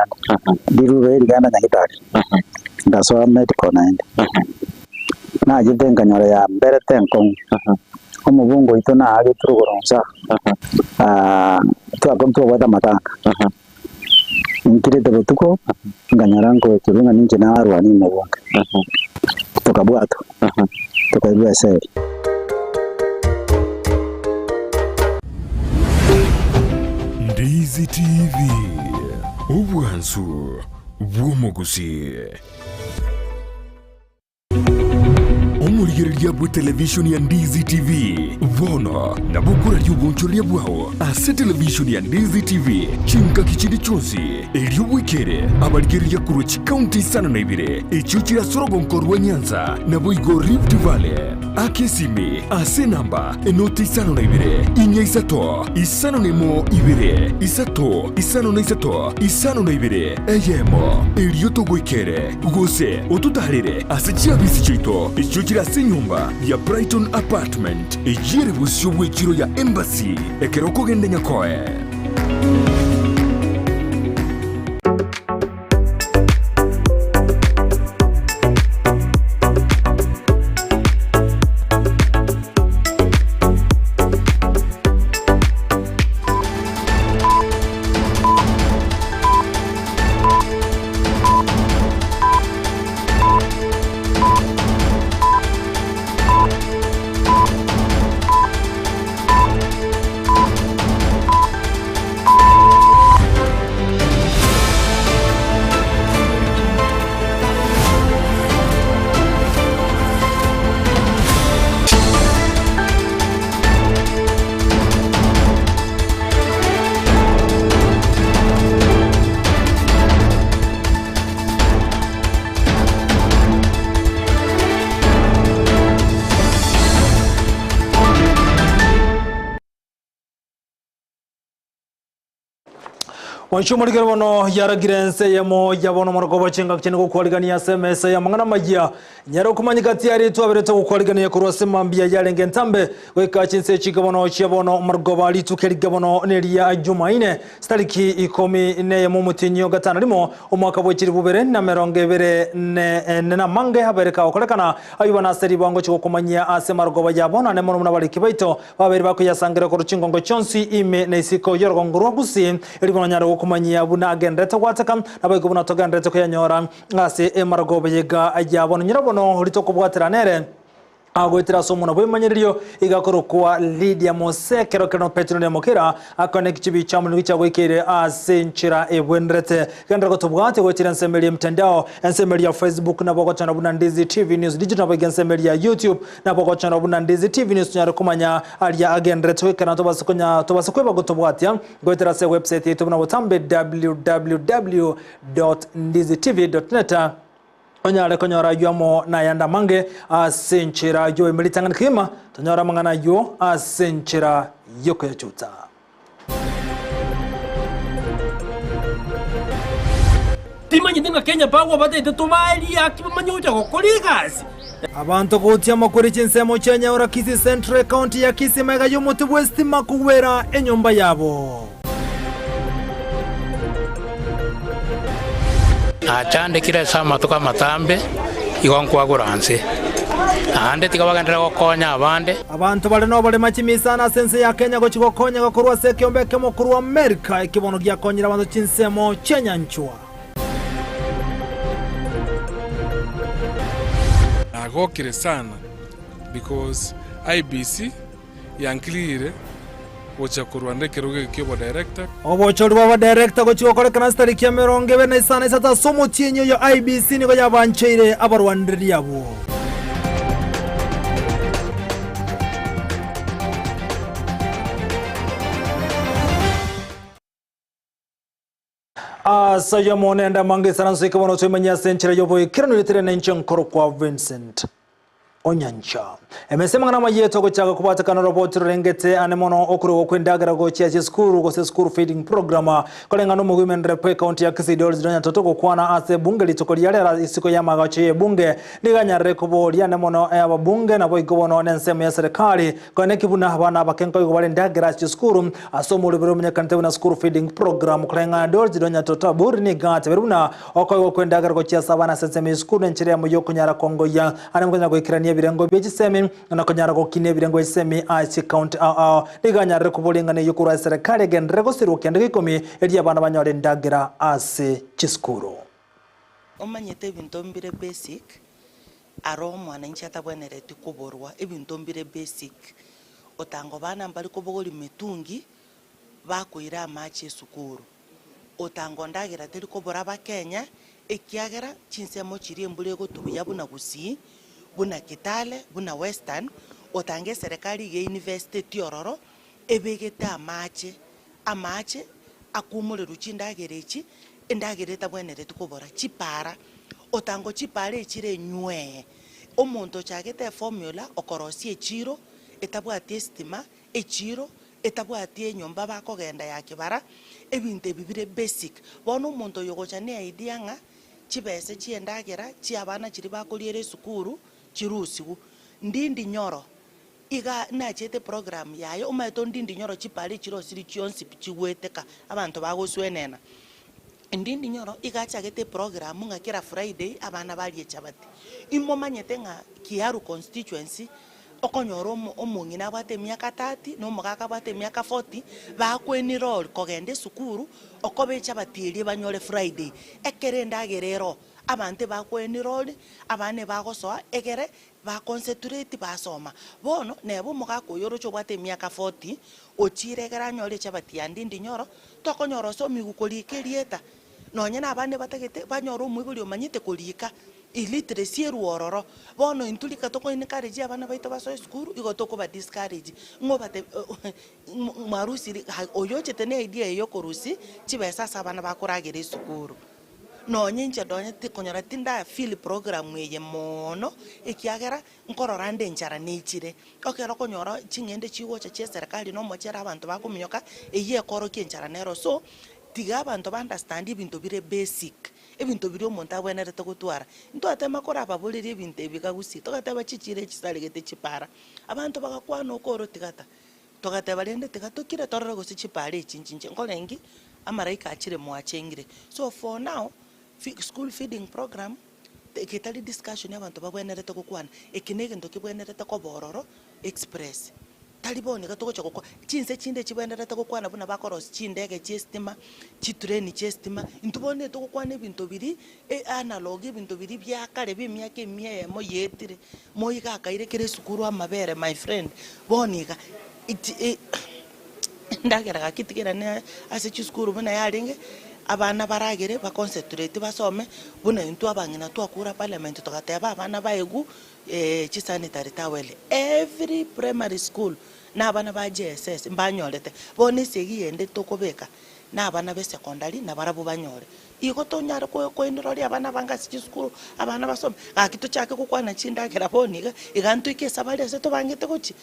naende. Rirube rigenda nyagitari, ngasoa medical naende. Nachete nkanyora yamberete enkong'u, omobunge oito naagetwe rogoro inse aa, twakwa ntwabwate amatanga, nkirete botuko, nkanyora nkoekerwa ng'a ninche narwania omobunge, tokabwatwa, tokairwa eseri. Ndizi TV, obwansu bw'omogusii. Omorigereria bw'etelevishoni ya Ndizi TV bono nabo okoraria obonchoreria bwao ase televishoni ya Ndizi TV chingaki chinde chionsi, erio bwekere abarigereria korwa chikaunti isano na ibere echio chire ase orogonko rwa Nyanza naboigo Rift Valley. Aka esimi ase enamba enoti 52 4 isato 51 2 3 53 52 eyemo, erio togoikere gose ototaarere ase chiabisi chiaito echio chire ase enyomba ya Brighton Apartment, eyio ere bosio bw'echiro ya Embassy ekero okogenda Nyakoe. Mwanche omorikere bono yaragire ense eyemo ya bono omoroko chingaki chinde gokwarigania ase emesa y'amang'ana amayia. Nyare okomanyeka tiari twaberete gokwarigania korwa ase mambia yarenge entambe goika chinse echike bono chia bono omorogoba rituko erige bono neria Jumaine chitariki ikomi neyemo omotienyi o gatano rimo omwaka bwe chilifu bibere na emerongo ebere ne ene namange abere kagokorekana ayio bono ase ribango chigokomanyia ase marogoba ya bono ane mono buna abariki baito Babere bakoyasangereria korwa chingongo chionsi ime na isiko y'orogongo rwa Gusii, erio bono onyare gokomanyia buna agendererete gwateka, naboigo buna togendererete koyanyora ase emarogoba yega ya bono. Nyora bono oria tokobwatera nere agoetera ase omonwa bw'emanyererio, iga akorokwa Lydia Mose, ekero kere no Petero Nyamokera akwane chibi chiamonwa chiagoikeire ase enchera ebwenerete. Genderera gotobwatia goetera ensemo eria y'emtandao, ensemo eria ya Facebook nabo ogochora buna Ndizi TV News Digital naboigo ensemo eria ya YouTube Nabo ogochora buna Ndizi TV News tonyare komanya aria agenderete goikera tobase konya tobase kweba gotobwatia goetera ase ewebsite yaito buna botambe www.ndizitv.net onyare konyora ayio amo nayande amange ase enchera yoime ritang'ani kegima tonyore amang'ana ayio ase enchera yokoyachuta. Timanyeti ng'a Kenya Power bataete tobae riaki bamanye gocha gokora egasi. Abanto gotia amakori chinsemo chia Nyaura Kisii Central ecounty ya Kisii magega y'omote bw'esitima kogwera enyomba yabo. Nachandekire ase amatuko amatambe, igo nkwagura nse, naende tiga bagenderere gokonya abande. Abanto bare noborema chimisana ase ense ya Kenya gochia gokonyeka korwa ase ekeombe ekemo korwa Amerika, ekio bono giakonyire abanto chinsemo chi'enyanchwa. Nagokire sana because IEBC yankirire gochia korwanera ekerogo eke ki'obodirector. Obochori bw'abadirector gochia gokorekana ase tariki ya 23 ase omotienyi oyo IEBC nigo yabancheire abarwanereri abwo. Ase ayio amo nende amange isaranso eke bono toimanye ase enchera y'oboikeranu etere nenche nkorokwa Vincent. Onyancha. Emesa amang'ana amayia togochaka kobwatekana roboti rorengete ane mono okorugwa kw'endagera gochia ase esukuru gose school feeding program koreng'ana omogwimendere bwe ekaunti ya Kisii Doris Donya togokwana ase ebunge rituko ria rero isiko y'amagacho y'ebunge nigo anyarire koboria ane mono ababunge naboigo bono nensemo ya serikali koeneki buna abana abake nkoigwa bare endagera ase chisukuru ase omorwebere omenyekanete buna school feeding program koreng'ana Doris Donya Aburi nigo atebire buna Okoegwa kw'endagera gochia ase abana ase ensemo y'esukuru nenchera eyemo y'okonyara kongoyia ande mokonyara goikerania ebirengo bie chisemi na konyara gokinia ebirengo bie chisemi ase chikaunti ao ao. Nigo anyarire koboria eng'ana eyio korwa eserekari egenderere gosirwa kende gia ikomi erio abana banyore endagera ase chisukuru. Omanyete ebinto mbire basic, aro omwananchi atabwenereti koborwa, ebinto mbire basic. Otanga abana mbare kobogoria mitungi, bakoira amache esukuru. Otanga ondagera teri kobora abakenya, ekiagera chinsemo chiria embura egotwa buya buna Gusii, buna Kitale, buna Western, otanga eserekari iga einvesteti ororo, ebegete amache, amache akumorerwa chindagera echi, endagera etabwenereti kobora, chipara, otango chipara echire enywee, omonto ochagete eformula okorosia echiro etabwati estima, echiro etabwati enyomba bakogenda ya kibara, ebinto ebi bire basic. Bono omonto oyo ogocha ne idea ng'a chibese chi'endagera chi'abana chiria bakoriera esukuru chirusigwe. Ndindi nyoro, iga nachete program yaye omanyete ondindi nyoro chipara echirosiri chionsi pi chigweteka abanto bagoswenena. Ndindi nyoro iga achagete eprogram ng'a kera Friday abana barie echabati. Imomanyete ng'a Kiharu constituency okonyora omo omong'ina abwate emiaka 30 na omogaka abwate emiaka 40, bakwenirori kogenda esukuru okoba echabati eria banyore Friday. Ekero endagera ero, abanto ebakwenirori, abana ebagosoa egere ba concentrate basoma. Bono neba omogaka oyo oroche obwate emiaka 40, ochire egere anyore echabati ya ndindi nyoro, tokonyora osomigwe korika erieta, nonye na abande batagete banyore omoibori omanyete korika, illiteracy erwe ororo. Bono intwe rika toko encourage abana baito basoe esukuru, igo tokoba discourage, ng'a obatebi mwarusiri oyo ochete na idea eye ya okorusia chibesa ase abana bakoragera esukuru. Nonye inche nonye tikonyora tinda feel program eye mono, ekiagera nkorora nde enchara nechire. Ekero okonyora ching'ende chigocha chia eserekari na omochere abanto bakominyoka, eyio ekorokia enchara nero. So, tiga abanto ba understand ebinto bire basic, ebinto biria omonto abwenerete gotwara. Ntwatema korababoreria ebinto ebi iga gusii, togateba chichiro echi chisaregete chipara, abanto bagakwana okoro tiga ta. Togateba rende tiga tokire torore gose chipara echi nchinche nkorenge amaraika achire mwachengire. So for now, school feeding program, eke tari discussion abanto babwenerete gokwana, eke na egento kebwenerete koba ororo express. Tari bono iga togocha gokwa, chinse chinde chibwenerete gokwana buna bakorosia chindege chia estima, chitrain chia estima, intwe bono etogokwana ebinto biria analogue ebinto biria bia kare bia emiaka emia eyemo yaetire, Moiga akaire kera esukuru amabere my friend, bono iga endagera gaki tigerane ase chisukuru buna yarenge, abana baragere ba concentrate basome, buna intwe abang'ina twakure parliament togateba abana baegwe chi sanitary towel every primary school na abana ba JSS mbanyorete, bono esegi yende tokobeka na abana ba esecondary nabarabwo banyore. Igo tonyare koenderoria abana abange ase chisukuru, abana basome, gaki tochake gokwana chindagera bono iga, iga ntoike esabari ase tobangete gochia,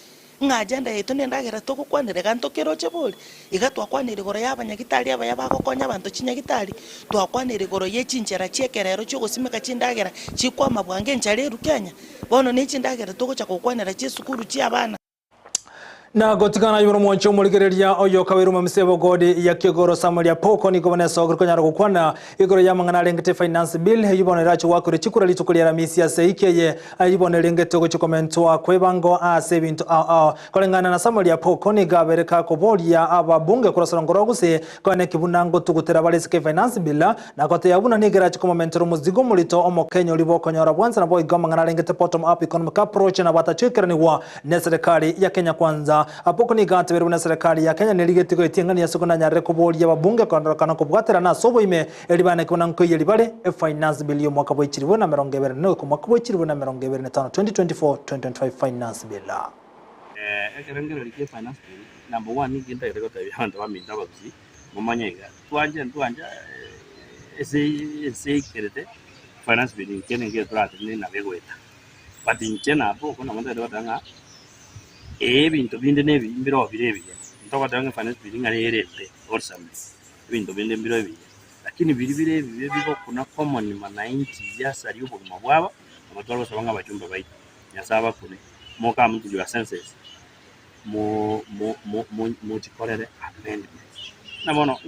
ng'a agenda yaito na endagera togokwanera iga ntokeroche bori? Iga twakwanire igoro ya abanyagitari abaya bagokonya abanto chinyagitari, twakwanire igoro ye chinchera chia ekerero chia ogosimeka chindagera chikwama bwango enchara erwe Kenya, bono ne chindagera togocha gokwanera chia esukuru chia abana. Na gotigana ayio nomwanche omorigereria oyo kabeire omomisa ebogodi ya Kigoro Samuel Apoko nigo bono esogire konyara gokwana igoro y'amang'ana arengete finance bill eyio bono erache goakerwa chikura rituko ria Aramisi ase eiki eye ayio bono erengete gochia komentwa kw'ebango ase ebinto ao ao. Koreng'ana na Samuel Apoko nigo abere kakoboria ababunge korwa Sorongo rwa Gusii koene ki buna ngotugutera bare isiko efinance bill na gotebia buna nigo erache komomentera omozigo omorito omokenya oria bokonyora bwansa naboigo amang'ana arengete bottom up economic approach nabo atachoikeranigwa Neserekari ya Kenya Kwanza. Apoko nigo ateberwe buna eserekari ya Kenya nerigetie goetia eng'ani ase konanyarire koboria ababunge kondorokana kobwaterana ase oboime eri baneke buna nkoiyeri bare efinance bill y'omwaka bwa echiribu na emerongo ebere na goika omwaka bwa echiribu na emerongo ebere na etano 2024, 2025 finance bill. Ekerengererio kia finance bill, number one ninki ntagete gotebia abanto baminto abagusii, momanye iga, twanje ntwancha ase ense eikerete finance bill eke nenge toratenene nabo egoeta. But inche nabo okwo nabo ntagete goteba ng'a ee ebinto binde na ebi mbiroo bire ebiya, ntogoteba ng'a efinance bill ng'a nere embe wholesomely, ebinto binde mbiroo ebiya, lakini biria bire ebibe bigokuna common mwananchi biasaria obogima bwabo, nabo tware gosaba ng'a abachumba baito, Nyasae abakune, mo come to your senses, mo mo mo mo mochikorere amendments. Buna bono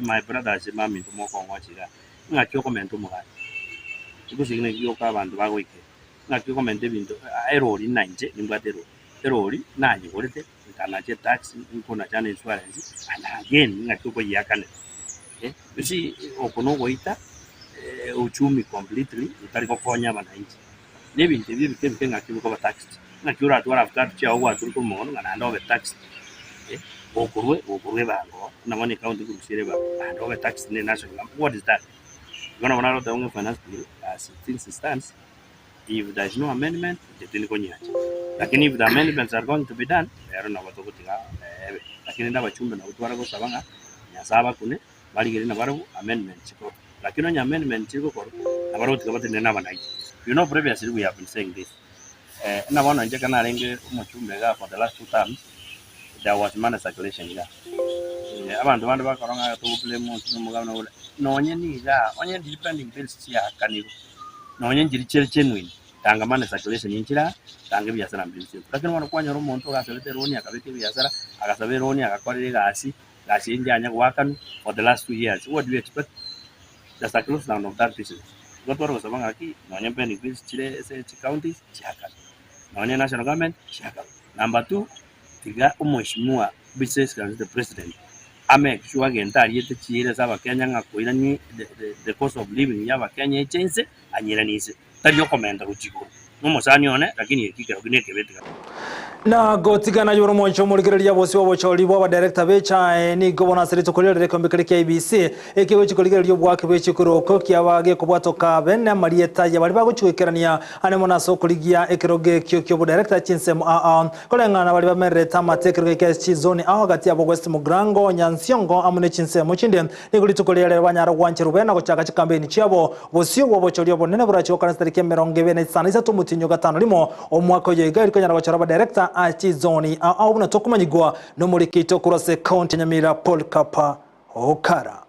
my brothers baminto mokong'ocha igaa, ng'aki okomenta omogati? Gose naki gioka abanto bagoikera, ng'aki okomenta ebinto erori na inche nimbwate erori, erori nanyegorete nkanacha etax, nkonacha na insurance and again ng'aki okoyiakanera eh, you see oko nogoita uchumi completely otari gokonya abananchi. Na ebinto ebi ebike ebike ng'aki bikoba taxed, ng'aki oratware avocado chiago gwature korwa mogondo ng'a naende obe taxed eh, gokorwa gokorwa ebango buna bono ecounty ekorusia ere ebango naende obe taxed ne national government, what is that? Igo nabo naroteba ng'a finance bill as things stands if there is no amendment inche tindi konyiancha lakini if the amendments are going to be done ero nabo togotiga ebe. Lakini rende abachumbe nabo tware gosaba ng'a Nyasae abakune barigererie nabarabwo amendment chikorwa. Lakini onye amendment chiri gokorwa nabarabwo tiga batenene na abanainchi. You know previously we have been saying this buna bono inche ekero narenge omochumbe igaa for the last two terms there was money circulation igaa. Abanto bande bakora ng'a togo blame onsi na omogabana ore, nonye nigaa onye ndiri pending bills chiakanirwe, nonye nchiri chire genuine, tanga money circulation inchire aa, tanga ebiasara mbiri bisibe. Lakini bono kwanyora omonto ogasabete eloan akabeka ebiasara, agasaba eloan agakorera egasi, egasi eyio yanya goakanwa for the last 2 years, what do you expect? There's a close down of that business. Igo tware gosaba ng'aki nonye pending bills chire ase chicounties chiakanwe, nonye national government chiakanwe. Number two, Tiga omweshimiwa His Excellency the President amake sure agento ariete chiira ase abakenya ng'a koirani the cost of living ya abakenya eche inse anyiranie inse tari okomenta gochia igoro. Nomosani one lakini eki ekerogo nekebe tiga. Na gotigana igoro omonche omorigereria bosio bw'obochori bw'abadirector b'echae nigo bono ase rituko riria rikombe keria kia IEBC ekio gochia korigereria oboaki bwe chikoroko kiaba gekobwatoka bene amarieta ya baria bagochia goikerania ane mono ase okorigia ekerogo ekio ki'obodirector chinsemo ao Koreng'ana baria bamererete amate ekerogo ekia chizoni ao gati yabo West Mugirango, Nyansiongo amo ne chinsemo chinde, nigo rituko riria rero banyara gwancherwa bene na gochaka chikampeini chiabo. Bosio bw'obochori obonene borache gokora chitariki emerongo ebere na isano isato omotienyi o gatano rimo omwaka oyo iga erio konyara gochora abadirector a chizoni ao ao buna tokomanyigwa nomoriki oito korwa ase ecounty ya Nyamira Polycarp Okara.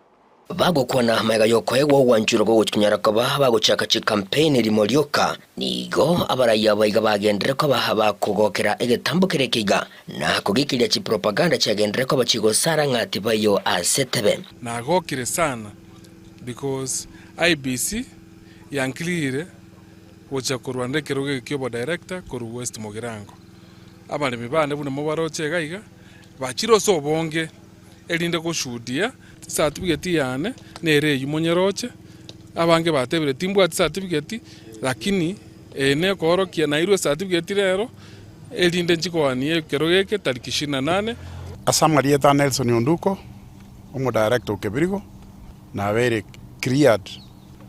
Bagokwana magega y'okoegwa ogwanchurwa gogochinyara koba bagochaka chikampeini rimo rioka, nigo abaraiyo aba iga bagenderere koba bakogokera egetambo keria ekeiga, na kogikiria chipropaganda chiagenderere koba chigosara ng'a tibaiyo ase etebe. Nagokire sana because IEBC yankirire gocha korwanera ekerogo eke kia obodirector korwa West Mugirango. Abaremi bane buna mobaroche iga iga, bachire ase obonge. erinde goshuhudia certificate yane nere eyio monyeroche, abange batebire timbwati certificate lakini eye nekoorokia nairwe certificate rero erinde nchikoanie ekero geke tariki ishirini na nane. Ase amarieta a Nelson Onduko, omodirector o Kebirigo, nabeire cleared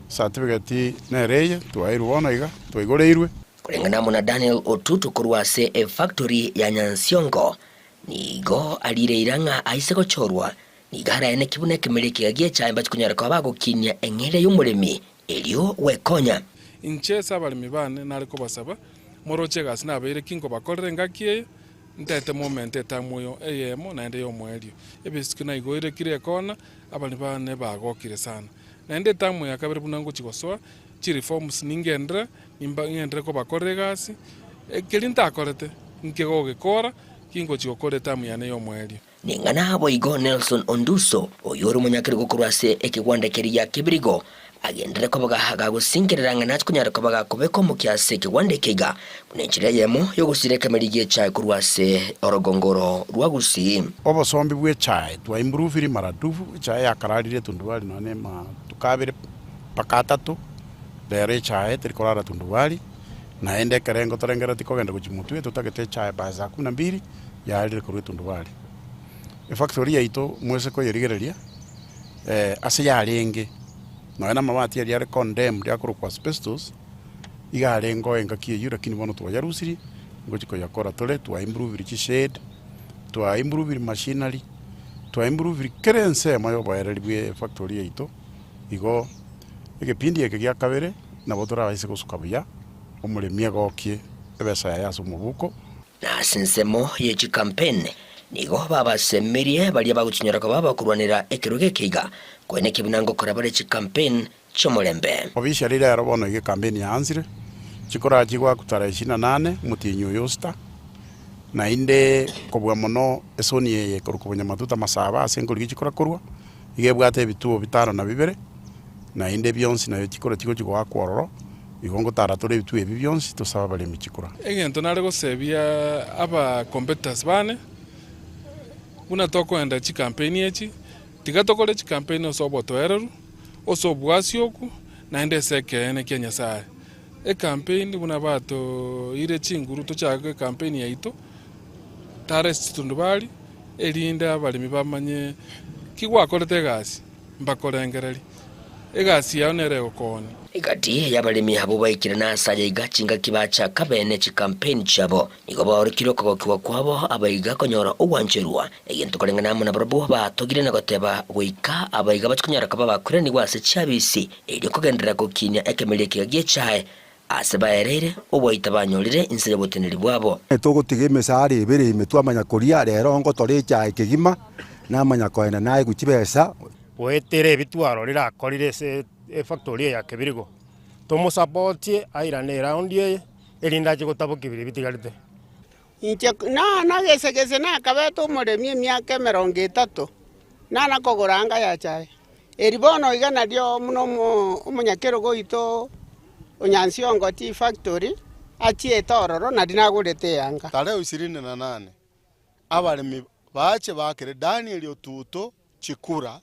certificate nere eye twaeirwe bono iga, twaigoreirwe. Koreng'ana amo na Daniel Otutu korwa ase efactory ya Nyansiongo, Nigo ariire eira ng'a aise gochorwa, nigo araeneke buna ekemeri ekiya gi'echae mbache konyara koba bagokinia eng'eria y'omoremi, erio gwekonya. Inche ase abaremi baane nare kobasaba, moroche egasi nabeire ki nkobakorera engaki eye, ntete momente etamu eyo eyemo naende y'omoerio. Ebisiki naigoire kera ekona, abaremi baane bagokire sana. Naende etamu ya kabere buna ngochia gosoa, chireforms ningenderere, nimba ng'enderere kobakorera egasi, keria ntakorete, nkegogekora, Kingochia gokora etamu yane y'omoerio. Ning'ana boigo Nelson Onduso, oyio ore omonyakerogo korwa ase ekegwanda keria gia Kibirigo, agenderere koba gagosinkerera ng'a nache konyara koba gakobeka omokia ase ekegwanda eke iga, buna enchera eyemo y'ogosira ekemeri gi'echae korwa ase orogongo oro rwa Gusii. Obosombi bw'echae twaimpruviri maradufu, echae yakararire etundubari nonya na amatuko abere mpaka atato, rero echae teri korara tundubari. Naende ekerengo torengereretie kogenda gochia motwe, totagete echae by saa kumi na mbili yarire korwa etundubari. Efactory yaito mwese koyerigereria ase yarenge, nonya na amabati aria are condemned akorokwa asbestos, iga arenge oo engaki eyio lakini bono twayarusirie, ngochia koyakora tore, twaimprovirie chishade, twaimprovirie machinery, twaimprovirie kera ensemo ya oboereri bwa efactory yaito, igo egepindi eke gia kabere, nabo torabaise gosuka buya. Omoremi egokie ebesa yaye ase omobuko. Na ase ensemo ye chikampeni nigo babasemirie baria bagochinyora koba abakorwanera ekerogo eke iga, koeneki buna ngokora bare chikampeni chi'omorembe. Officially rero bono iga ekampeni yaansire, chikura chigoakwa tarehe ishirini na nane omotienyi oyo osita, naende kobua mono esoni eye ekorokwa Bonyamatuta Masaba ase nkorigia chikura korwa, iga ebwate ebituo bitano na bibere, naende bionsi nayo chikura chigochia goakwa ororo, igo ngotara tore ebituo ebi bionsi tosabe abaremi chikura. Egento nare gosebia aba competitors bane, buna tokoenda chikampeni echi, tiga tokore chikampeni ase obotoereru, ase obwasioku, naende ase ekeene kia Nyasaye. Ekampeni buna batoeire chinguru tochake ekampeni yaito, tara ase chitundubari, erinde abaremi bamanye ki gwakorete egasi, mbakorengererie. Egasi yao nere egokoonia. Egati y'abaremi abwo baikire nase aya iga chingaki bachaka bene chikampeni chiabo, nigo baorokire okogokigwa kwabo abaiga konyora ogwancherwa, egento koreng'ana amo nabarabwo batogire na goteba goika abaiga bachikonyora koba bakoiranigwa ase chiabisi, erio kogenderera gokinia ekemeria ekiya gi'echae Aase baereire oboita banyorire inse y'oboteneri bwabo. Togotiga emesara ebere ime twamanya koria, rero ngotore echae kegima, namanya koenda naegwe chibesa. Goetera ebi twarorire akorire ase efactory eye ya Kebirigo, tomosapotie airane eraundi eye, erinde ache gotabokia biria bitigarete. Inche nana gese gese nakabete omoremi emiaka emerongo etato, nana kogora anga ya chae. Eri bono iga nario buna omonyakerogo oito Onyansiongo Tea Factory achiete ororo nario nagorete eanga. Tarehe ishirini na nane abaremi bache baakere Daniel Otuto chikura,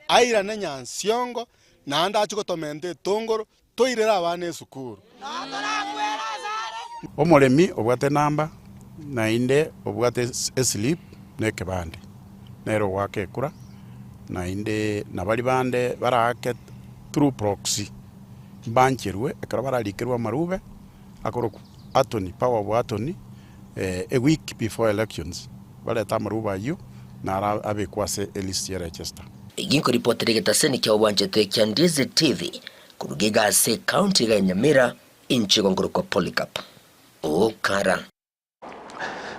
airane Nyansiongo, naende ache gotomenta etongoro, toirere abana esukuru. Omoremi obwate enamba, naende obwate eslip na ekebande, nere ogoaka ekura, naende nabaria bande baraake through proxy, mbancherwe ekero bararikerwe amarube akorokwa attorney, power of attorney, a week before elections, barete amarube ayio naro abekwe ase elist ya register. Eki nkoripotera egetaseni kia obwanchete kia Ndizi TV koruga iga ase ekaunti iga ya Nyamira, inche igo nkorokwa Polycarp Okara.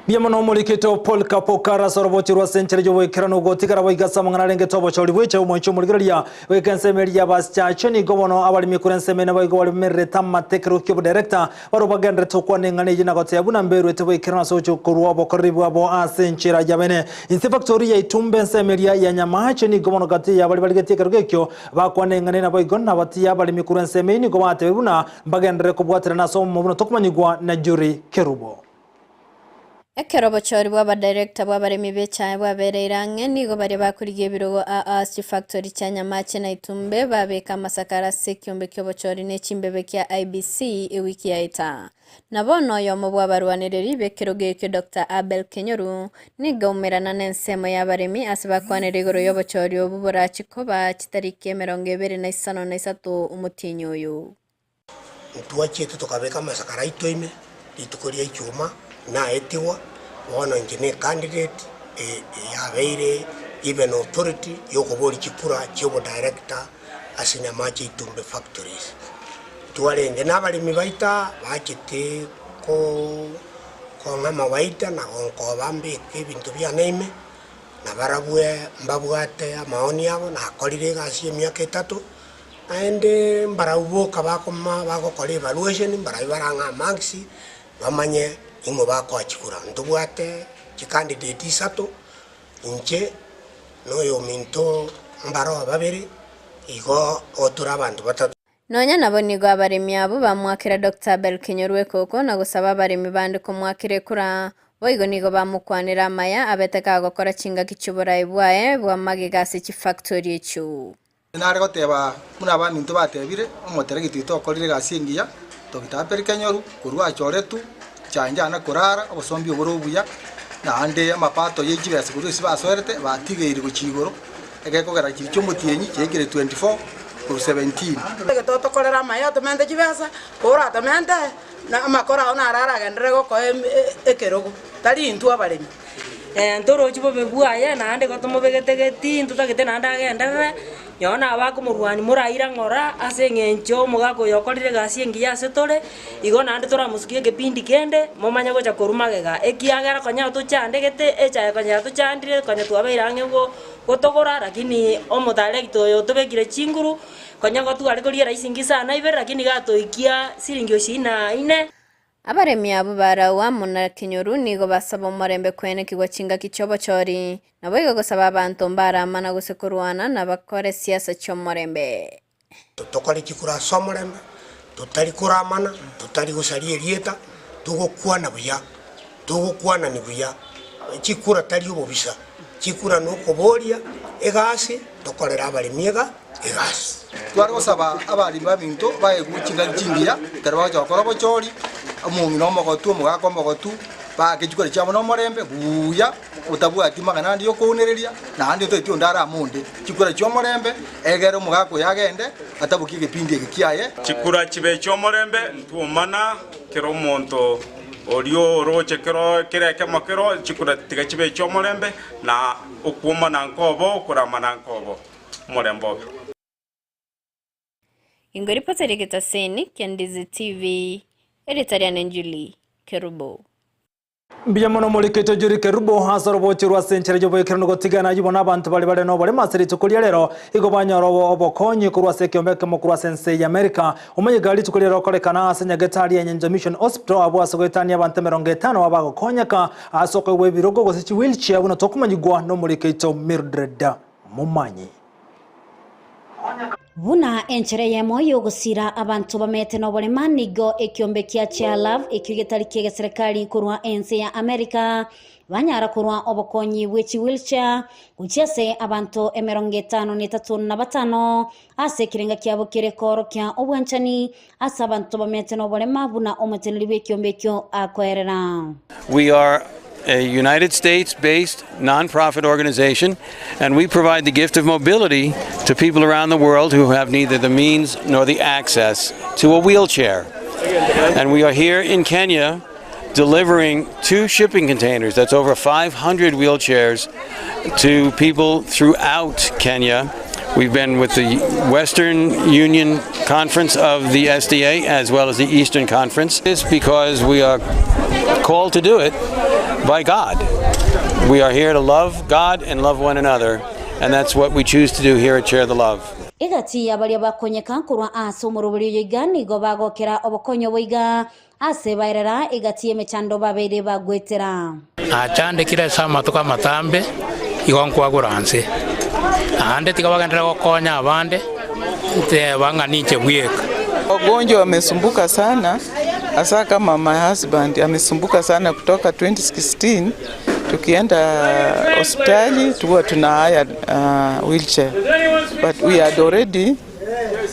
Mbuya mono omorikete o Polycarp Okara ase orobochi rwa ase enchera y'oboikeranu gotigara boigo ase amang'ana arengete obochori bwecha omoicho omorigereria goika ensemo eria y'abasichache nigo bono abaremi korwa ensemo ene boigo baremererete amate ekerogo ki'obodirector Barabwo bagendererete gokwana eng'ana eyio na goteba buna mberuete boikeranu ase ogochia korua obokoreri bwabo ase enchera y'abene. Inse efactori ya Itumbe ensemo eria ya Nyamache nigo bono gati ya baria barigetie ekerogo ekio bakwana eng'ana eye naboigo nabatia abaremi korwa ensemo eyio nigo batebire buna mbagenderere kobwaterana ase obomo buna tokomanyigwa na Jury Kerubo. Ekero obochori bw'abadirector bw'abaremi b'echae bwabereire ang'e, nigo baria bakorigia ebirogo aa chifactori chia Nyamache na Itumbe babeka amasakara ase ekiombe ki'obochori ne chimbebe kia IEBC ewiki yaeta. Na bono oyomo bw'abarwanereri b'ekerogo ekio Doctor Abel Kenyoru nigo aumerana n'ensemo y'abaremi ase bakwanire igoro y'obochori obwo borachi koba chitariki 23 omotienyi oyo. Ntwachiete tokabeka amasakara aito ime, rituko ria Ijumaa naetigwa, bono inche ne ecandidate yabeire given authority yokoboria chikura chia obodirector ase Nyamache Itumbe Factories. Twarenge na abaremi baito aa bachete kong'a amawaida na gonkoba mbeke ebinto biane ime, na barabwo mbabwate amaoni abo, nakorire egasi ya emiaka etato. Naende mbarabwo boka bakoma bagokora evaluation, mbarabwo barang'aa amarks, bamanye ning'o bakoa chikura. Ntobwate chicandidate isato, inche na oyominto mbaroo babere, igo tore abanto batato. Nonya nabo nigo abaremi abwo bamoakera Doctor Abel Kenyoru ekoko na gosaba abaremi bande komoakera ekura. Boigo nigo bamokwanera amaya abete kagokora chingaki chi'oborai bwaye bwa magega ase chifactori echio. Nare goteba buna abaminto batebire, omoteregeti oito okorire egasi engiya, Doctor Abel Kenyoru, korwa achoretwe, change ana korara, obosombi obore obuya, naende amapato ye chibesa korwa ase basoerete, batigeire gochia igoro, egekogera chiria chia omotienyi chiaikire 24 korwa 17. Egento otokorere amaya otomente chibesa, koratomente na amakoro ao naro aragenderere gokoa ekerogo, tari intwe abaremi. Ntorochi bobe bwaye, naende igo tomobegete getii, ntotagete naende agenderere, nonye nabo akomorwania moraira ng'ora ase eng'encho omogaka oyo okorire egasi engiya ase tore, igo naende toramosukie ekepindi kende, momanye gocha korwa magega, ekiagera konya tochandegete, echaye konya yatochandire, konya twabeire ang'e go gotogora, lakini omotaregito oyo otobekire chinguru, konya gotware koria eraisi sana ibere, lakini iga atoikia siringi ishirini na ine. Abaremi abwo barau amo na Kenyoru nigo basaba omorembe kwenekigwa chingaki chi'obochori, naboigo gosaba abanto mbaramana gose korwana na bakore siasa chi'omorembe. Tokore chikura ase omorembe, totari koramana, totari gosaria erieta, togokwana buya, togokwanani buya. Chikura tari obobisa, chikura nokoboria egasi, tokorere abaremi iga egasi. Tware gosaba abaremi baminto baegwe chingaki chingiya ekero bagocha gokora obochori, omong'ina omogotu, omogaka omogotu, baake chikura chiabo nomorembe buya, otabwati mang'ana ande yokounereria, naende otaeti onde arame onde. Chikura chi'omorembe, egere omogaka oyo agende atabokie egepindi eke kiaye. Chikura chibe chi'omorembe, ntwomana kera omonto oria oroche kero kera ekemo kero, chikura tiga chibe chi'omorembe, na okwomana nkobo, okoramana nkobo. Omorembe obe. Ingo ripota ri'egetaseni kia Ndizi TV, erieta riane Julie Kerubo. Mbuya mono morikete Julie Kerubo ase orobochi rwa ase enchera y'oboikeranu gotigana ayio bono abanto baria bare noboremo ase rituko ria rero igo banyora obokonyi korwa ase ekeombe ekemo korwa ase ense ya America. Omoyega rituko riria rokorekana ase nyagetari ya Nyanza Mission Hospital abwo ase goetania abanto 50 abagokonyeka ase okoegwa ebirogo gose chi wheelchair buna tokomanyigwa nomorikeito Mildred Momanyi. Buna enchera eyemo y'ogosiira abanto bamete noborema nigo ekiombe kia Chair Love ekio getari ki'egeserekari korwa ense ya America banyara korwa obokonyi bwe chi wheelchair gochia ase abanto 53 na batano ase ekerenga kiabo kere koorokia obwanchani ase abanto bamete noborema buna omoteneneri bw'ekiombe ekio akoerera. We are a United States based nonprofit organization, and we provide the gift of mobility to people around the world who have neither the means nor the access to a wheelchair. And we are here in Kenya delivering two shipping containers, that's over 500 wheelchairs, to people throughout Kenya. We've been with the Western Union Conference of the SDA as well as the Eastern Conference. It's because we are called to do it by God. We are here to love God and love one another, and that's what we choose to do here at Share the Love. Egati ya baria bakonyeka korwa ase omoroberi oyo iga nigo bagokera obokonyi obo iga Ase baerera egati y'emechando babeire bagwetera. Nachandekire ase amatuko amatambe, igo nkwagura nse. Naende tiga bagenderere gokonya abande, nteba ng'a ninche bweka. Wagonjwa wamesumbuka sana hasa kama my husband amesumbuka sana kutoka 2016 tukienda hospitali tuwa tuna hire uh, wheelchair but we had already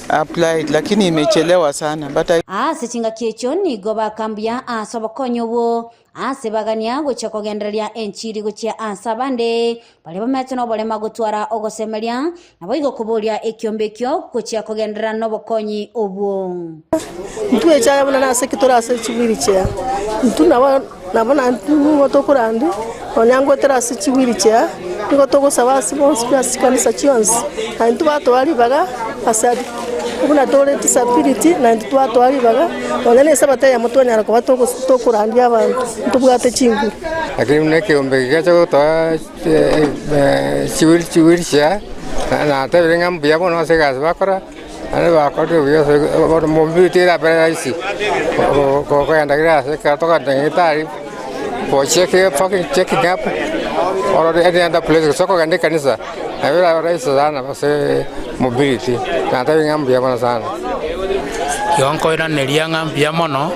applied lakini imechelewa sana but I Ase chingaki echio nigo bakambuya ase obokonyi obwo, ase bagania gochia kogendereria enchiri gochia ase abande baria bamete noborema gotwara ogosemeria, naboigo koboria ekiombe ekio gochia kogenderera nobokonyi obwo. Intwe echaye buna nase ki tore ase chiwheelchair, intwe nabo nabo naintwe nigo tokorandia, nonya ngoetera ase chiwheelchair, nigo togosaba ase bonsi pi ase chikanisa chionsi, na intwe batoa ribaga ase aria. Buna tore disability, na intwe twatoa ribaga, nonya na esabato eyemo twanyara koba togos tokorandia abanto, ntobwate chinguru. Lakini buna ekeombe gegacha gotoa chiwheelchair, natebire ng'a mbuya mono ase egasi bakora. Naende bakorire buya ase bono mobility erabere rahisi kogenda kera ase ekero tokogenda nyagetari for checking checking up or any other place gose okogenda ekanisa nabo erabe rahisi sana ase mobility natebire ng'a mbuya mono sana. Igo nkoiraneria ng'a mbuya mono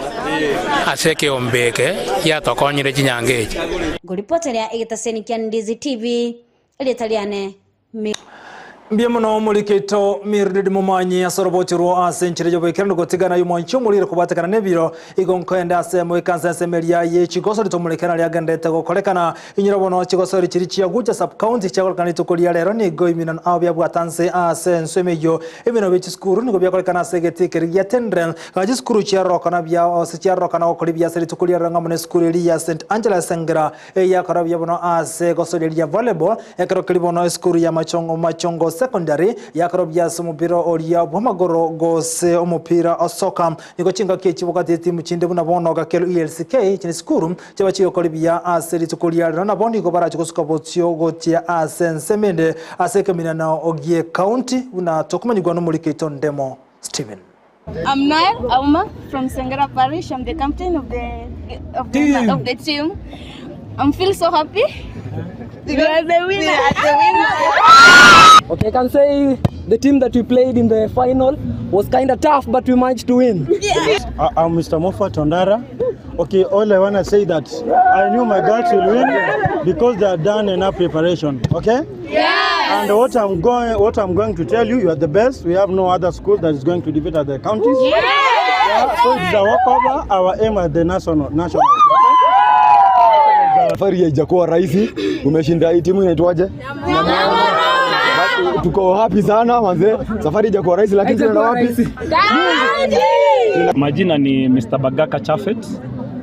ase ekeombe eke giatokonyire chinyango echi. Ngoripoteria egetaseni kia Ndizi TV, erieta riane. Mbuya mono omorikeito Mildred Momanyi ase oroboti orwo ase enchera y'oboikeranu gotigana y'omwanchi omorire kobwatekana nebiro igo nkoenda ase emo ekansa ensemo eria ye chigosori tomorekana riagenderete gokorekana inyora bono chigosori chiri chia Gucha sub county chiagorekana rituko ria rero nigo eminano ao biabwata nse ase ensemo eyio ebinano bie chisukuru nigo biakorekana ase egetii keria gia Tendrel Iga chisukuru chiarorokana bia ase chiarorokana gokora ebiya ase rituko ria rero ng'a buna esukuru eria ya St Angela Sengera eyakora buya bono ase egosoria ria volleyball, ekero keria bono esukuru ya Machongo Machongo Secondary yakora buya ase omopira oria bw'amagoro gose omopira o soka. Nigo chingaki echi bogati etimu chinde buna bono Gakelo ELCK echi nesukuru chiaba chigokora buya ase rituko ria rero nabo nigo barache gosuka bosio gochia ase ensemo ende ase ekeminano gie county buna tokomanyigwa nomoriki oito Ndemo Stephen. I'm Noel Auma from Sengera Parish. I'm the captain of the of the team. Of the team. I'm feel so happy. We are the winner. We are the winner. Okay, I can say the team that we played in the final was kind of tough, but we managed to win. Yeah. I'm Mr. Mofa Tondara. Okay, all I want to say that I knew my girls will win because they have done enough preparation. Okay? Yes. And what I'm going, what I'm going to tell you, you are the best. We have no other school that is going to defeat other counties. Yes. Yeah, so it's a walkover. Our aim at the national, national. Safari haijakuwa rahisi, umeshinda hii timu inaitwaje? Tuko happy sana manze, safari haijakuwa rahisi lakini tunaenda wapi? Majina ni Mr. Bagaka Chafet,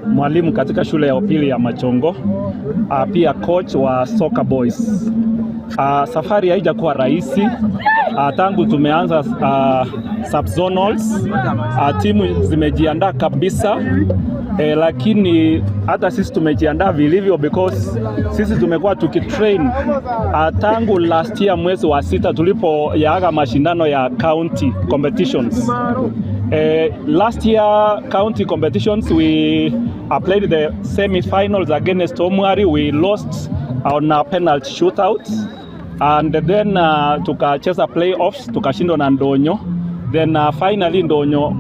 mwalimu katika shule ya upili ya Machongo, pia coach wa Soccer Boys. Safari haijakuwa rahisi. Tangu tumeanza subzonals, timu zimejiandaa kabisa. Lakini hata sisi tumejiandaa vilivyo because sisi tumekuwa tukitrain tangu last year mwezi wa sita tulipoyaaga mashindano ya county competitions. Last year county competitions we played the semi-finals against Omwari. We lost on a penalty shootout and then tukacheza playoffs tukashindwa na Ndonyo. Then finally Ndonyo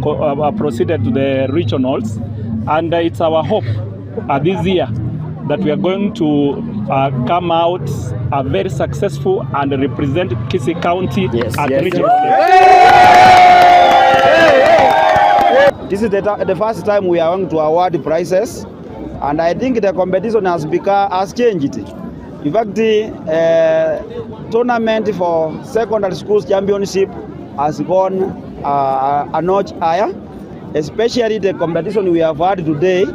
proceeded to the regionals and it's our hope this year that we are going to come out very successful and represent Kisii County at regional This is the first time we are going to award prizes, and I think the competition has become has changed. In fact, the tournament for secondary schools championship has gone a notch higher. Especially the competition we have had today,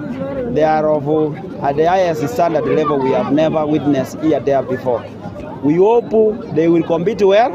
they are of at the highest standard level we have never witnessed here there before. We hope they will compete well,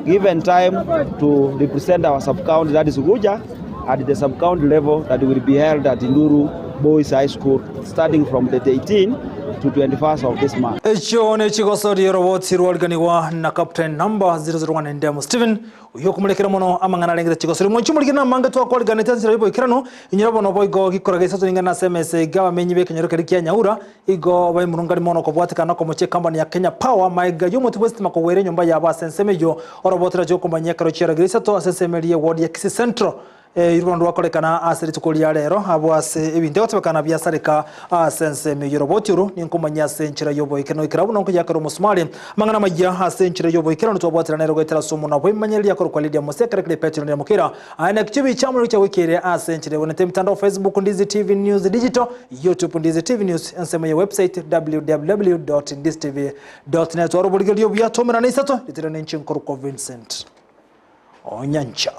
given time to represent our sub-county, that is Uguja, at the sub-county level that will be held at Nduru Boys High School starting from the 18th to 21st of this month. Ekio nechigosoria oroboti rwariganigwa na captain number 001 Ndemo Stephen uyo kumurekera mono amang'ana arengete chigosoria mwanchi omorikire na amange twakwariganete enchera ya oboikeranu inyora bono boigo gikora gesato ninga na SMS iga abamenyi ba ekenyoro keria kia Nyaura igo baimurungani mono kobwatekana okomochia ecompany ya Kenya Power maiga ya omoti bwa esitima kogwera enyomba yabo ase ensemo eywo oroboti rache okomanyia ekero chiaragire isato ase ensemo eria eward ya Kisii Central. Irwo rwakorekana ase rituko ria rero abwo ase ebinto egotebekana biasareka ase ensemo eywo roboti oro ninkomanya ase enchera y'oboikeranu ekero abwo nonkoyakera omosumari amang'ana amaya ase enchera y'oboikeranu twabwaterana ero goetera ase omona bw'emanyereria akorokwa Lydia Mose ekero kere Petero Nyamukira aye naki chibi chiamorero chiagwikeire ase enchera ebonete emitandao Facebook Ndizi TV News Digital YouTube Ndizi TV News ensemo ya website www.ndizitv.net. Twaroborigereria obuya twaumerana isato ritirane inche nkorokwa Vincent Onyancha.